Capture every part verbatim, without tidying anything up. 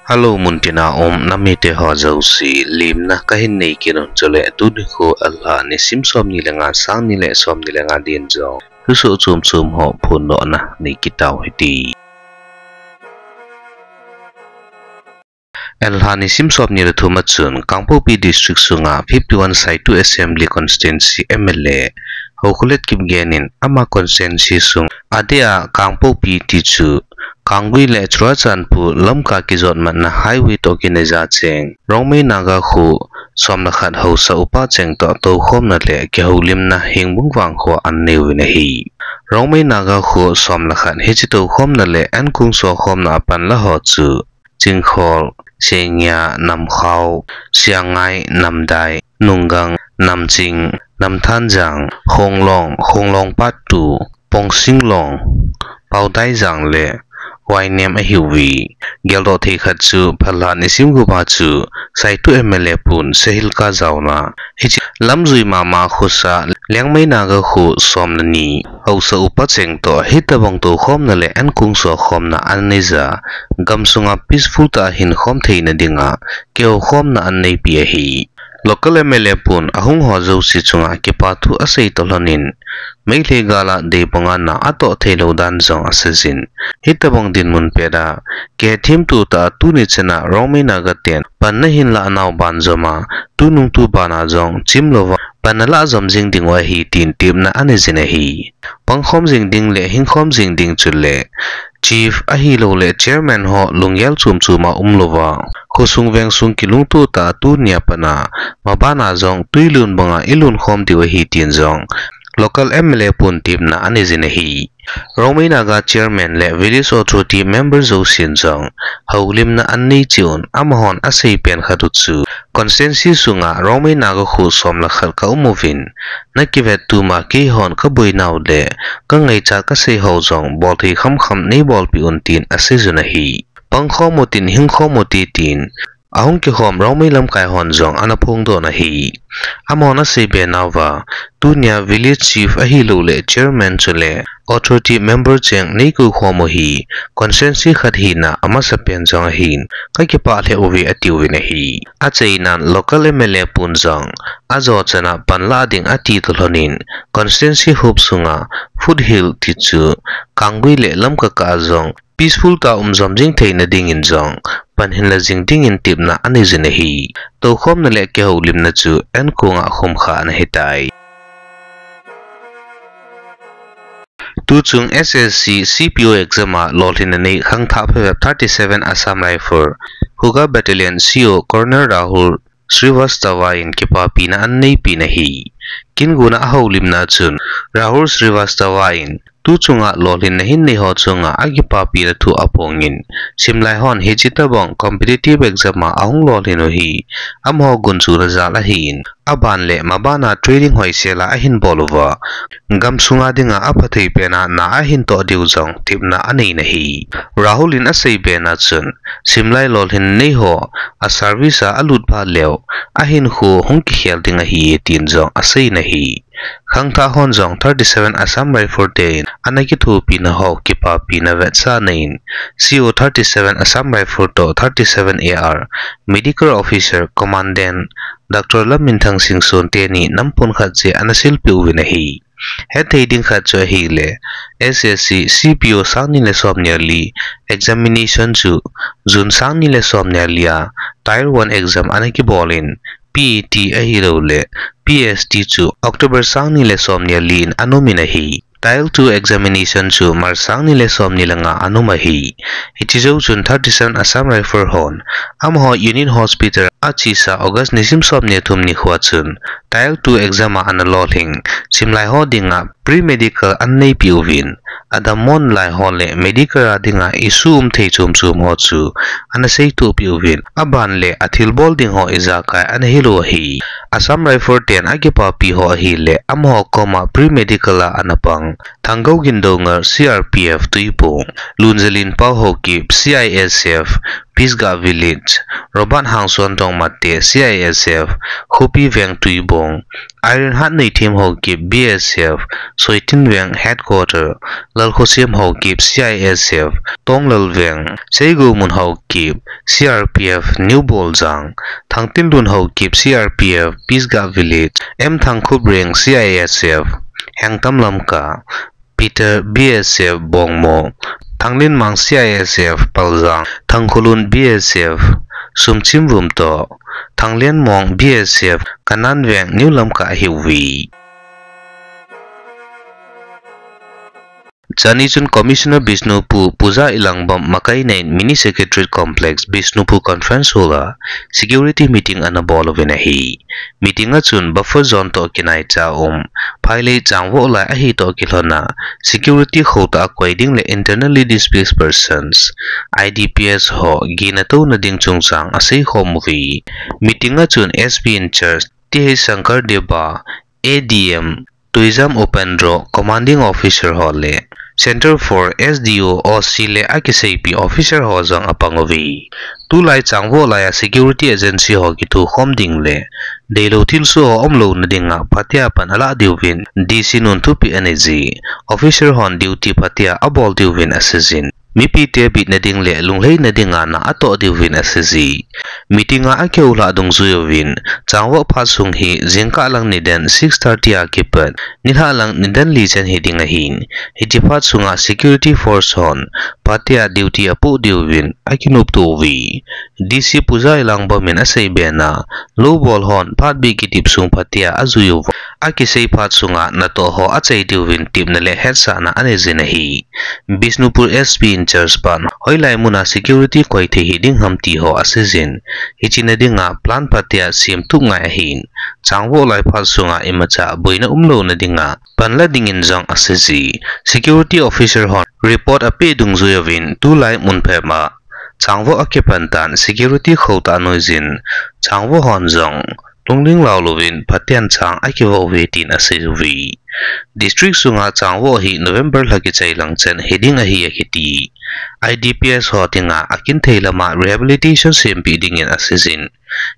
Hello, muntina um namite ho jouse, lemna kahin nei kit un chule tuni khu Elha nisim somni le nga, sang ni le somni le nga din jong thusoh chom chom ho phondohna nei kit tau hite. Elha nisim somni le thum a chun Kangpokpi District sunga fifty one Saitu Assembly Constituency M L A Haokholet Kipgen in ama constituency sung adeh a Kangpokpi ti chu Kanggui le Churachandpur Lamka kijotmatna highway toh kinai ja cheng Rongmei Naga kho som le khat haosa upa cheng toh toukhomna le kihoulimna Hengbung vangkho a anei uvin ahi. Rongmei Naga kho som le khat hiche toukhomna le ankong sokhomna a panla ho chu Chingkhol, Sengia, Namkhao, Siangngai, Namdai, Nunggang, Namching, Namthanjang, Khonglong, Khonglong Part two, Pongsinglong, Paodaijang le Wainem ahiuve. Geldoh thei khat chu phalna nisim gup a chu Saitu M L A pun Sehilka jaona hiche lamjui mama khosa Liangmei Naga kho som le ni haosa upa cheng toh hitobang toukhomna le ankong sokhomna anei ja, gamsunga peaceful tah a hinkhom theina dinga kihoukhomna aneipi ahi. Local M L A pun ahung ho jouse chunga kipa thu asei toh lhonin, Meitei gal a deibanga na atoh theilou dan jong aseijin, hitobang dinmun pet a kihethem to tah a tuni chan a Rongmei Naga ten panna ahin lah nau banjom a, tunung tuban a jong chimlouva panna lah jom jing diu ahi tin tepna aneijin ahi. Pangkhom jing ding le hingkhom jing ding chule Chief ahilouleh Chairman ho lunggel chom chom a umlouva, khosung vengsung kilungto tah a tunia pat a maban a jong twilun banga ilunkhom diu ahi tin jong local M L A pun tepna aneijin ahi. Rongmei Naga Chairman le Village Authority Member jousen jong houlimna anei cheh un, amahon asei pen khat u chu constituency sunga Rongmei Naga kho som le khat ka um uvin, nakivet tum a keihon kaboi nau le kangaichat kasei ho jong bolthei khamkham neibolpeh un tin aseijun ahi. Pangkhom utin, hingkhom ute tin ahung kikhom Rongmei lamkai hon jong ana phongdoh un ahi. Amahon asei be nauva, tunia Village Chief ahilouleh Chairman chule Authority Member cheng neikoukhom u hi constituency khat hina amasapen jong ahin, kakipah lheh uve atiuvin ahi. Achainan local M L A pun jong ajo chan a panlah ding ati toh lhonin, constituency huop sunga Foothill ti chu Kanggui le Lamka kah a jong peaceful tah a um jom jing theina dingin jong pan hinla jing dingin tepna aneijin ahi. Toukhomna le kihoulimna chu ankonga khumkha ana hitai. Tuchung S S C C P O exam a lolhinna nei khangthah phabep thirty seven Assam Rifle, Khuga Battalion C O Colonel Rahul Srivastava in kipapina aneipin ahi. Kinguna ahoulimna chun Rahul Srivastava in tuchunga lolhinna hin nei ho chunga akipapina thu aphongin, simlai hon hiche tobang competitive exam a ahung lolhin u hi amaho gunchuna jal ahin, aban le maban a training hoisel a ahin bol uva, gamsunga dinga aphathei pen a na ahin toh diu jong tepna aneina ahi. Rahul in asei bena chun, simlai lolhinna nei ho a service a alut phat leu ahinkho hung kikhel ding ahi tin jong aseina ahi. Khangthah hon jong thirty seven Assam Rifle te in ana kithopina ho kipapina vetsahna in, C O thirty seven Assam Rifle toh thirty seven A R Medical Officer Commandant Doctor Lamminthang Singson teni nampun khat cheh ana silpeh uvin ahi. Hetthei ding khat chu ahile, S S C C P O sangni le somni le li examination chu June sangni le somni le li a Tier one exam ana kibol in, P E T ahilouleh P S T chu October sangni le somni le li in ana um in ahi. Tier two examination chu March sangni le somni le nga ana um ahi. Hiche jou chun thirty seven Assam Rifle hon amaho Unit Hospital a chesa August nisim somni le thum nikho chun Tier two exam a ana lolhing, simlai ho dinga pre-medical ana neipeh uvin, adammona lai ho le medical a dinga issue um thei chom chom ho chu ana seitohpeh uvin, aban le athilbol ding ho ijakai ana hil u ahi. Assam Rifle ten akipapi ho ahile, amaho koma pre-medical a ana pang Thangou Gindoungar C R P F Tuipung, Lunjalin Pau Haokip C I S F, Pisgah Village, Robert Hangsuantong Mate, C I S F, Khopi Veng Tuibong, Iron Heart Neithem Haokip, B S F, Soitin Veng Headquarter, Lalkhosem Haokip, C I S F, Tonglal Veng, Seigoumun Haokip, C R P F, New Boljang, Thangtinlun Haokip, C R P F, Pisgah Village, M Thangkhup Reng, C I S F, Hengtam Lamka, Peter, B S F, Bongmo, Thanglinmang, C I S F, Paljang, Thangkhulun, B S F, Sumchim Vumto, Thanglenmong, B S F, Kanan Veng, New Lamka ahiuve. Chani chun Commissioner Bishnupur, Pooja Elangbam makaina in Mini Secretariat Complex, Bishnupur Conference Hall a security meeting ana bol uvin ahi. Meeting a chun buffer zone toh kinaicha um, phailei changvoh lai ahi toh kilhon a, security khoutah a koi ding le internally displaced persons, I D Ps ho gihna touna ding chungchang aseikhom uve. Meeting a chun S P in charge T H Shankar Deba, A D M, Tourism Upendra, Commanding Officer ho le Centre for S D O, O C le akiseipi officer ho jong apang uve. Tulai changvoh lai a security agency ho kithokhom ding le deilou thilsoh ho umlouna dinga phatea pan alah diuvin D C nun thupeh anei jeh, officer hon duty phatea abol diuvin aseijin. Mipite bitna ding le lunglhaina dinga na atoh diuvin aseijin. Meeting a akihoulhah dungjui uvin, changvoh phat sung hi jingkah lang nidan six thirty a kipat nilhah lang nidan li chan hiding ahin, hiche phat sunga security force hon phatea duty apoh diuvin akinopto uve. D C Pooja Elangbam in aseibe na, loubol hon phat bih kitep sung phatea ajui uva, akisei phat sunga natoh ho achai diuvin tepna le hetsahna aneijin ahi. Bishnupur S P in charge pan hoilai muna security koi thei hiding ham ti ho aseijin. Hiche na dinga plan phatea semtup ngai ahin, changvoh lai phat sunga imacha boina umlouna dinga panla dingin jong aseiji. Security officer hon report apeh dungjui uvin tulai mun phabep a changvoh akipan tan security khoutah anoijin, changvoh hon jong lungling laolouvin phaten chang akivoh uve tin asei uve. District sunga changvoh hi November lha kichai lang chan hiding ahi akiti. I D Ps ho dinga akinthei lama rehabilitation sempeh dingin aseijin.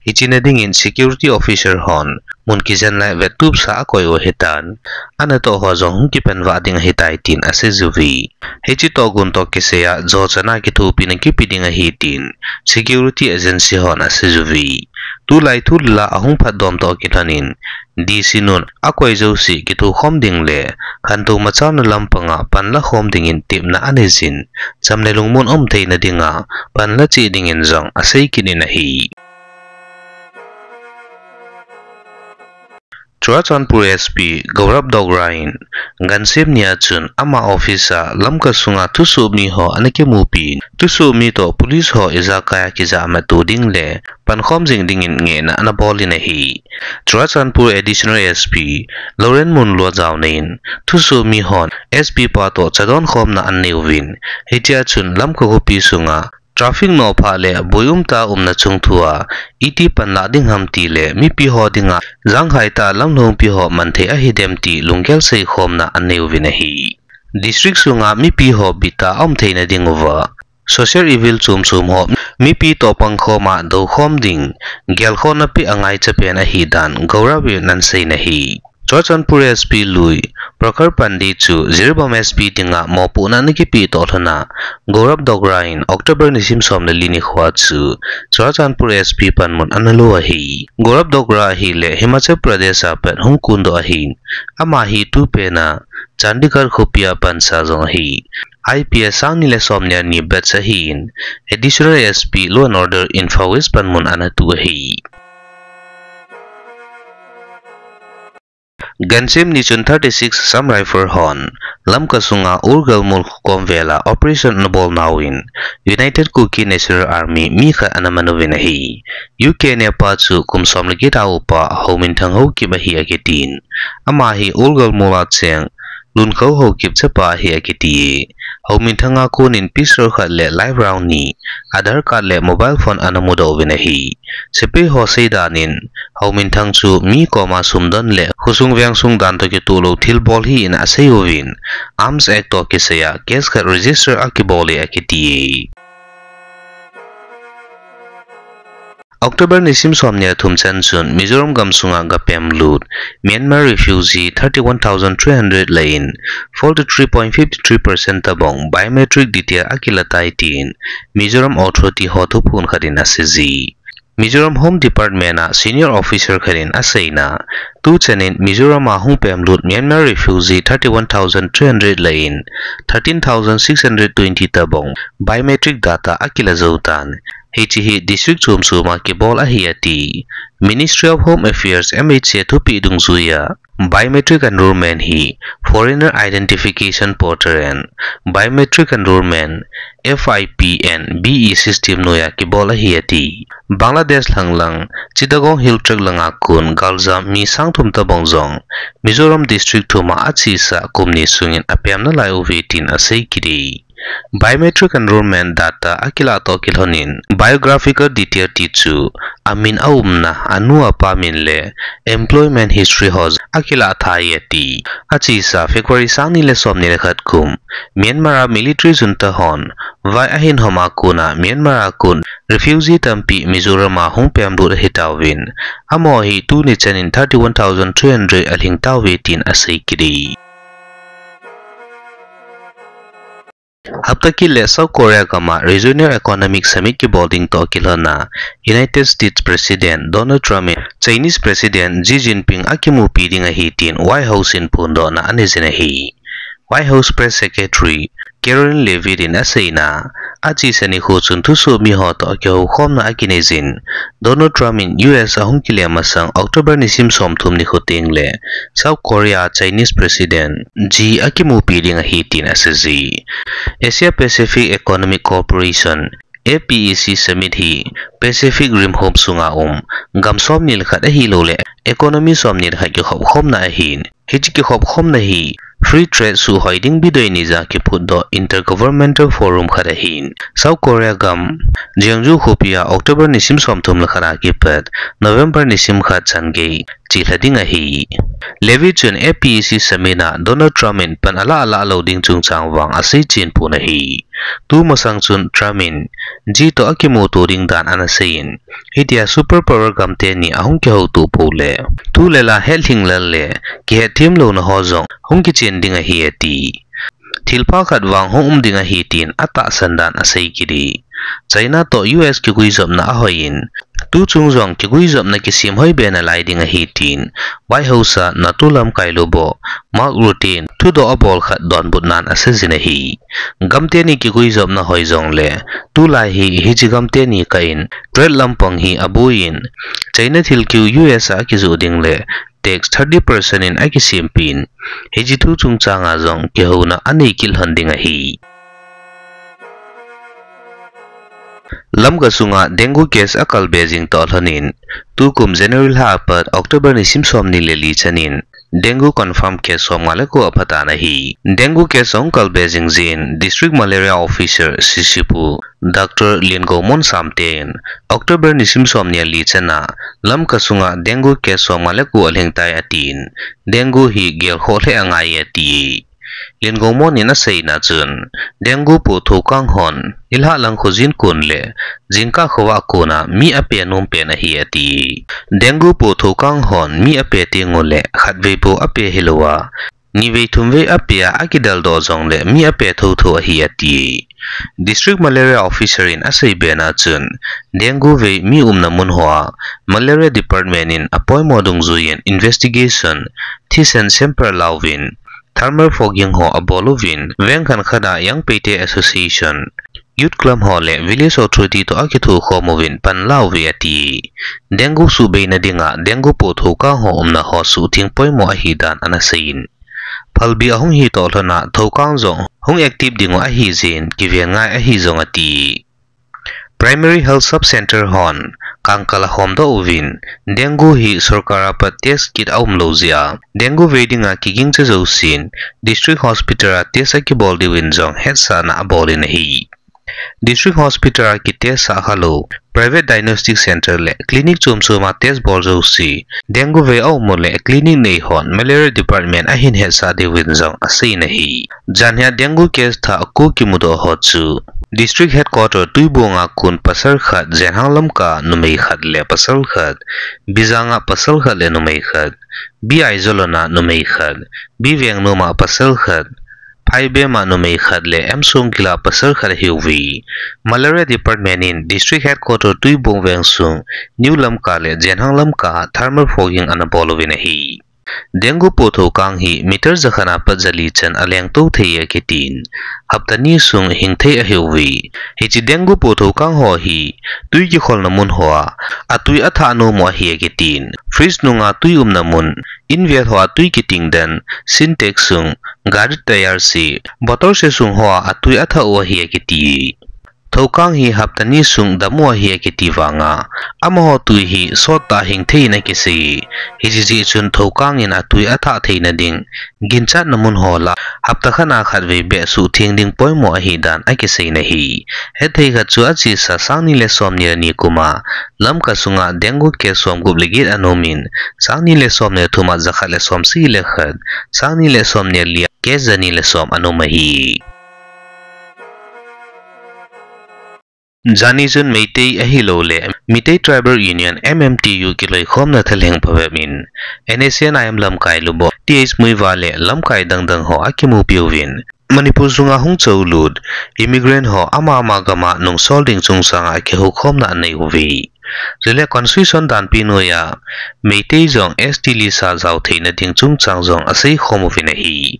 Hiche na dingin security officer hon mun kijen lai vettupsa akoi u ahitan, anatoh ho jong hung kipanvah ding ahitai tin asei uve. Hiche tohgon toh kisaiya jochana kithopina kipe ding ahi tin security agency hon asei uve. Tulai thu le la ahung phatdom toh kilhonin D C nun akoi jouse kithokhom ding le khantou machal na lampanga panla khom dingin tepna aneijin, cham le lungmon umtheina dinga panla cheh dingin jong asei kit in ahi. Churachandpur S P Gaurav Dogra in gansiam nia chun ama office a Lamka sunga thusoh mi ho ana kimupin, thusoh mi toh police ho ijakai a kijahmat to ding le pankhom jing dingin ngehna ana bol in ahi. Churachandpur Additional S P Lawrence Munlua jaona in thusoh mi hon S P pa toh chadon khomna anei uvin, hitia chun Lamka khopi sunga traffic nophah le boi umtah umna chung thua iti panlah ding ham ti le mipi ho dinga jangkhai tah lamlhongpi ho manthei ahidem ti lunggel seikhomna anei uvin ahi. District sunga mipi ho bittah aumtheina dinguva social evil chomchom ho mipi toh pangkhoma doukhom ding gelkhohna peh angaichapen ahidan Gaurav in ana seiyin ahi. Churachandpur S P lui Prakhar Pandey chu Jiribam S P dinga mopohna ana kipeh toh lhona Gaurav Dogra in October nisim som le li nikhoa chu Churachandpur S P panmun ana lo ahi. Gaurav Dogra ahile Himachal Pradesh a pat hung kondoh ahin, ama hi tupena Chandigarh khopia pansa jong ahi. I P S sangni le somni le ni batch ahin, Additional S P Law and Order Imphal West panmun ana tu ahi. Gansiam ni chun thirty-six Assam Rifle hon Lamka sunga Urgalmul kom vela operation ana bol nauvin United Kuki National Army mi khat ana man uvin ahi. U K neipa chu kum som le get a upa Houminthang Haokip ahi akitin. Ama hi Urgalmul a cheng Lunkhou Haokip chapa ahi akiti. Houminthang a konin pistol khat le live round ni, Aadhaar card le mobile phone ana mudoh uvin ahi. Sepai ho seidan in Houminthang chu mi koma sumdon le khosung vengsung dan toh kitoh lou thilbol hi in asei uvin, Arms Act toh kisaiya case khat register akibol e akiti. October nisim somni le thum chan chun Mizoram gamsunga gapem lut Myanmar refugee thirty-one thousand three hundred lah in forty-three point five three percent tabang biometric detail akila tai tin Mizoram authority ho thuphon khat in asei e. Mizoram Home Department a senior officer khat in aseina, tuchan in Mizoram a hung pem lut Myanmar refugee thirty-one thousand three hundred lah in thirteen thousand six hundred twenty tabang biometric data akila jou tan. Hiche hi district chom chom a kibol ahi ati. Ministry of Home Affairs, M H A thupeh dungjuiya biometric enrollment hi Foreigner Identification Portal and Biometric Enrollment, F I P and B E system noiya kibol ahi ati. Bangladesh lhanglang Chittagong Hill Tract langa kon galjam mi sang thum tabang jong Mizoram district thum a achesa kum ni sungin apem nalai uve tin asei kit e. Biometric enrollment data akila toh kilhon in biographical detail tichu amin, aumna, anu apa min le employment history ho akila thei e ati. Achesa February sang ni le som ni le khat kum Myanmar a military junta hon vai ahin hom a kona Myanmar a kon refugee tampi Mizoram a hung pem lut ahi tauvin, amaho hi tuni chan in thirty-one thousand three hundred alhing tauve tin asei kit e. Hapta kit le South Korea gam a Regional Economic Summit kibol ding toh kilhon a United States President Donald Trump in Chinese President Xi Jinping akimupi ding ahi tin White House in phondohna anei jin ahi. White House Press Secretary Karoline Leavitt in aseina, achesa nikho chun thusoh mi ho toh kihoukhomna akinei jin, Donald Trump in U S ahung kile masang October nisim somthum nikho teng le South Korea Chinese President Xi akimupi ding ahi tin asei e. Asia Pacific Economic Cooperation, A P E C Summit hi Pacific Rim hom sunga um gam somni le khat ahilouleh economy somni le khat kikhopkhomna ahin, hiche kikhopkhomna hi free trade suhhoi ding bidoi neija kiphutdoh intergovernmental forum khat ahin, South Korea gam Jeonju khopi a October nisim somthum le khat a kipat November nisim khat chan gei chelha ding ahi. Leavitt chun A P E C Summit a Donald Trump in pan alah alah lou ding chungchang vang asei chen pon ahi. Tumasang chun Trump in Xi toh akimuto ding dan ana seiyin, hitia superpower gam teni ahung kihouto pou le, tu le la hetlhing lal le kihetthem louna ho jong hung kichen ding ahi ati. Thilpha khat vang hung um ding ahi tin atahsan dan asei kit e. China toh U S kiguijopna ahoiyin, tuchung jong kiguijopna kisem hoi be nalai ding ahi tin White House a NATO lamkai lubo Mark Rutte in thudoh abol khat donbutnan asei jin ahi. Gam teni kiguijopna hoi jongle, tulai hi hiche gam teni kah in trade lampang hi aboiyin, China thilkeu U S a akijoh ding le tax thirty percent in akisempin, hiche thu chungchang a jong kihouna anei kit lhon ding ahi. Lamka sunga dengue case akalbe jing toh lhonin, tukum January lha apat October nisim somni le li chanin dengue confirm case somnga le ko aphatan ahi. Dengue case ahung kalbe jing jin District Malaria Officer, C C Pu Doctor Liangomon Samte in October nisim somni le li chana Lamka sunga dengue case somnga le ko alhingtai atin, dengue hi gelkhoh lheh angai ati. Liangomon in aseina chun, dengue poh thoukang hon ilhahlang khojin kon le jingkah khovah kona mi ape nom pen ahi ati. Dengue poh thoukang hon mi ape teng uleh khatvei bou ape hilouva, nivei thumvei ape a akidaldoh jongle mi ape thotho ahi ati. District Malaria Officer in asei bena chun, dengue vei mi umna mun hoa Malaria Department in apoimo dungjuiyin investigation, thisen sample lauvin, thermal fogging ho abol uvin, veng khat khat a Young Paite Association, Youth Club ho le Village Authority toh akithokhom uvin pan lauve ati. Dengue suhbeina dinga dengue poh thoukang ho umna ho suhtheng poimo ahidan ana seiyin, phalbi ahung hi toh lhona thoukang jong hung active dingu ahijeh in kiven ngai ahi jong ati. Primary Health Sub Center hon kangkal ahomdoh uvin, dengue hi sorkar a pat test kit aumlou jeh a, dengue vei dinga kigingcha jousen District Hospital a test akibol diuvin jong hetsahna abolin ahi. District Hospital a kitest sah khalou, Private Diagnostic Center le clinic chom chom a test bol jouse, dengue vei aum uleh clinic nei hon Malaria Department ahin hetsah diuvin jong asei nahi. Janhia dengue case thah ko kimudoh ho chu District Headquarter Tuibong a kon pasal khat, Jenhang Lamka numei khat le pasal khat, Bijang a pasal khat le numei khat, B Aizawl a numei khat, B Vengnom a pasal khat, Phaibem a numei khat le M Songkil a pasal khat ahiuve. Malaria Department in District Headquarter Tuibong vengsung, New Lamka le Jenhang Lamka a thermal fogging ana bol uvin ahi. Dengue pothou kang hi meter jakhat a pat jali chan aleng tou thei akitin, hapta ni sung hing thei ahiuve. Hiche dengue pothou kang ho hi tui kikholna mun hoa atui athah nom u ahi akitin, fridge nunga tui umna mun, invel hoa tui kiting dan, Sintex sung, gari tyre se, bottle se sung hoa atui athah u ahi akiti. Thoukang hi hapta ni sung dam u ahi akiti vanga, amaho tui hi sot tah hing thei in akisei. Hiche jeh chun thoukang in atui athah theina ding ginchatna mun ho lah a hapta khat a khatvei beh suhtheng ding poimo ahi dan akisei nahi. Hethei khat chu achesa sang ni le som ni le ni kum a Lamka sunga dengue case som gup le get ana um in, sang ni le som ni le thum a jakhat le som sagi le khat, sang ni le som ni le li a case jani le som ana um ahi. Jani chun Meitei ahilouleh Meitei Tribal Union, M M T U kiloikhomna thalheng phabep in N S C N I M lamkai lubo Th Muivah le lamkai dangdang ho akimupi uvin, Manipur sunga hung cholut immigrant ho ama ama gam a nungsol ding chungchang a kihoukhomna anei uve. Chule constitution danpi noiya Meitei jong S T list a jao theina ding chungchang jong aseikhom uvin ahi.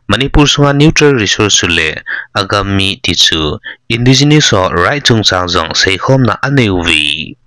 Manipur sunga neutral resource chule agam mi ti chu indigenous ho right chungchang jong seikhomna anei uve.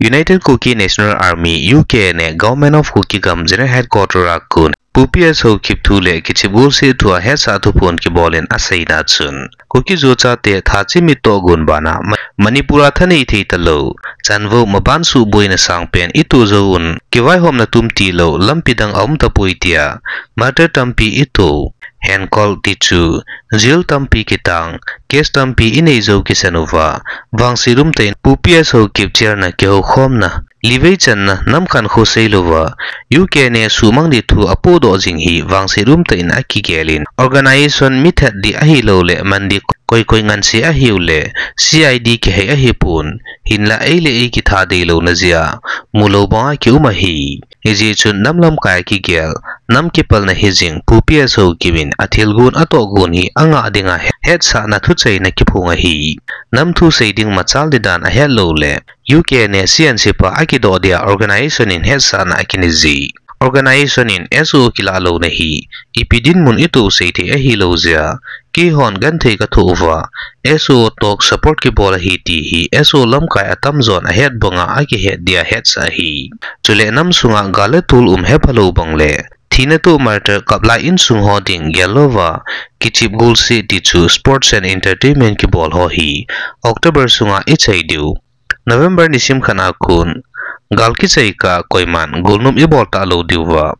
United Kuki National Army, U K N A, Government of Kuki Gam General Headquarter a kon Pu P S Haokip thu le kichep golseh thu a hetsah thuphon kibol in aseina chun, Kuki Zo chate thachi mittoh gon bana Ma-, Manipur a thanei thei talou, chanvou maban suhboina sangpen itoh jouvun, kivaihomna tum tilou lampi dang aum tapoi tia martyr tampi itoh, henkol ti chu jail tampi kitang, case tampi inei jou kisan uva, vangset umtah in Pu P S Haokip chairna kihoukhomna, livei channa nam khankho seilouva U K N A suhmang ding thu apohdoh jing hi vangset umtah in akigel in, organization mithat ding ahilouleh man ding koi koi ngansi ahiuleh C I D kihei ahipon, hinlah ei le ei kitha deilouna jeh a mulou banga kium ahi. Hijeh chun nam lamkai a kigel, nam kipalna hijing Pu P S Haokip in athilgon atohgon hi angah dinga hetsahna thuchaina kiphong ahi. Nam thu sei ding machal ding dan ahet louleh U K N A C N C pa akidoh dia organization in hetsahna akinei ji. Organization in S O kilah louna hi ipi dinmun itoh sei thei ahilou jeh a, keihon genthei kathoh uva S O toh support kibol ahi ti hi S O lamkai atamjon ahet banga akihet dia hetsah ahi. Chule nam sunga gal le tol um hephalou bang le thina toh martyr kaplai insung ho ding gel louva kichep golseh ti chu sports and entertainment kibol ho hi October sunga ichai diu, November nisim khat a kon gal kichai kah a koiman golnom ibol talou diuva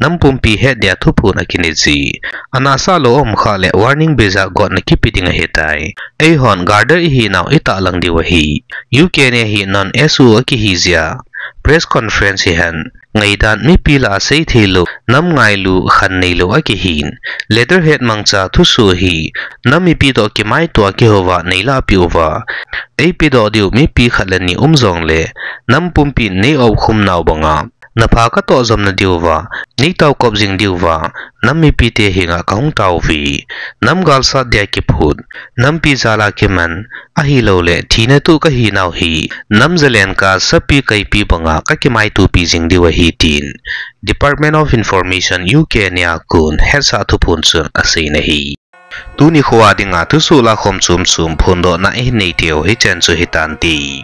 nam pumpi het dia thuphon akinei ji. Anahsah lou aum khah le warning beija gotna kipe ding ahitai. Eihon guarder ihinau itahlang diu ahi. U K N A hi non S O akihi jeh a press conference hihen ngaidan mipi lah a sei theilou, nam ngailu khan neilou akihin, letterhead mangcha thusoh hi nam mipi toh kimaito a kihouva neilahpeh uva, eipedoh diu mipi khat le ni um jongle nam pumpin nei-opkhum nau banga napha katoh jomna diuva neitaokop jing diuva nam mipite henga kahung taouve. Nam galsat dia kiphut, nampi jal a kiman, ahilouleh thina toh kahinau hi nam jalen kah a sapi kaipi banga kakimaitopi jing diu ahi tin Department of Information U K N A a kon hetsah thuphon chun aseina ahi. Tuni khoa dinga thusoh lakhom chomchom phondohna ihin nei diu hichan chu hitante.